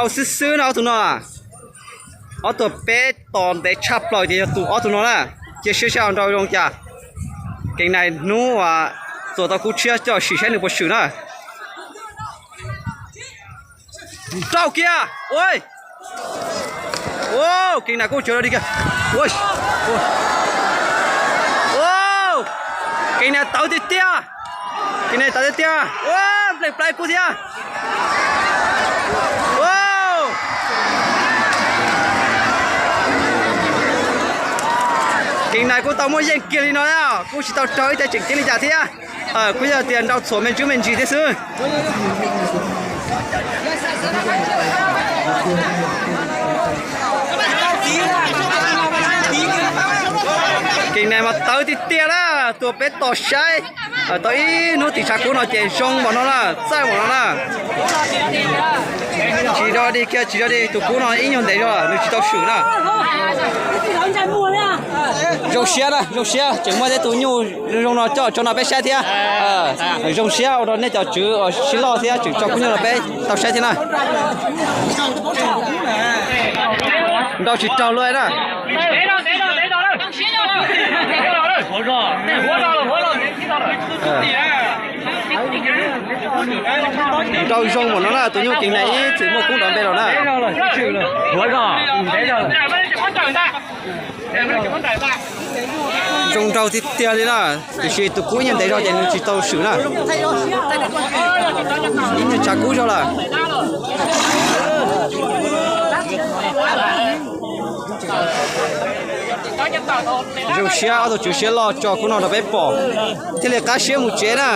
Xwb xwb no ob tug no. Ob tug peb tos ntev tshaj plaws tias yog tus ob tug no na. Cia siab saib nrau zoo cas. Kev nais hnub uas txuas tau kub tshiab coj sim saib nws puas swm na. Rau kiag. Ua, kev nais kuj tsav li kiag. Kev nais tawv tiag tiag. Kev nais tawv tiag tiag. Ua, nplej plai kub thiab. Kev nais kuj tau muaj yeej kiag li no na, kuj tsis tau raug ib teg tseem ceeb li cas thiab. Kuj yog tias nrau txhuam me ntsis me ntsis thiab xwb. Kev nais mas tawv tiag tiag na, tus peb tos saib tau ib hnub tim tshav kub no ces zoo npaum no na, txaij npaum no na. Tsis zog dig kiag, tsis zog dig, tus kub no ib nyuag ntev zog nws tsis tau swm na. Zoo siab na, zoo siab tseem muaj tej tus nyuj zoo no coj tso no peb saib thiab. Zoo siab ua rau nej cov tswv uas siab loj thiab tseem tso kub nyuj no peb tau saib thiab na. Nrau tsis raug luaj na. Nrau zoo npaum no na, tus nyuj kev nais ib txwm muaj kub nrov npe los na. Zoo nraug tiag tiag li na, tiam sis tus kub ib nyuag ntev zog ces nws tsis tau swm na. Ib nyuag tshav kub zog lawm. Zoo siab ob tug tswv siab loj tso kub no rau peb pom thiaj li qab siab mus tsev na.